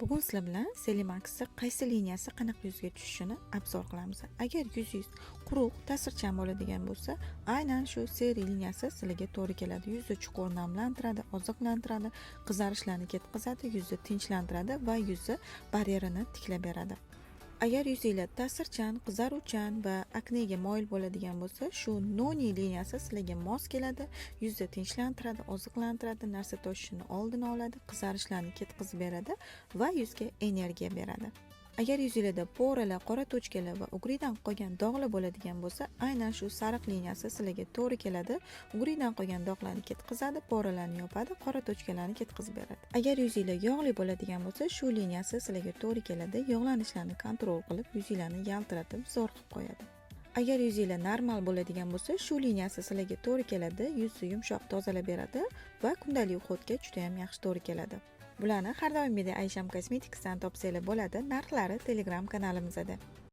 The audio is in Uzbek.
Bugun sizlar bilan Celimax'ni qaysi liniyasi qanaqa yuzga tushishini обзор qilamiz. Agar yuzingiz quruq, ta'sirchan bo'ladigan bo'lsa, aynan shu seri liniyasi sizlarga to'g'ri keladi. Yuzni chuqur namlantiradi, oziqlantiradi, qizarishlarni ketkazadi, yuzni tinchlantiradi va yuzni baryerini tiklab beradi. Agar yuzinglar ta'sirchan, qizaruvchan va aknega moyil bo'ladigan bo'lsa, shu Noni liniyasi sizlarga mos keladi. Yuzni tinchlantiradi, oziqlantiradi, narsa toshishini oldini oladi, qizarishlarni ketkazib beradi va yuzga energiya beradi. Agar yuzinglarda пора lar, qora точка lar va угри dan qolgan dog'lar bo'ladigan bo'lsa, aynan shu sariq liniyasi sizlarga to'g'ri keladi. Угри dan qolgan dog'larni ketkazadi, пора larni yopadi, qora точка larni ketkazib beradi. Agar yuzinglar yog'li bo'ladigan bo'lsa, shu liniyasi sizlarga to'g'ri keladi. Yog'lanishlarni контроль qilib, yuzinglarni yaltiratib, zo'r qilib qo'yadi. Agar yuzinglar normal bo'ladigan bo'lsa, shu liniyasi sizlarga to'g'ri keladi. Yuzni yumshoq tozalab beradi va kundalik уход ga juda ham yaxshi to'g'ri keladi. Bularni har doimgidek Aysham Cosmeticsdan topsanglar bo'ladi. Narxlari Telegram kanalimizda.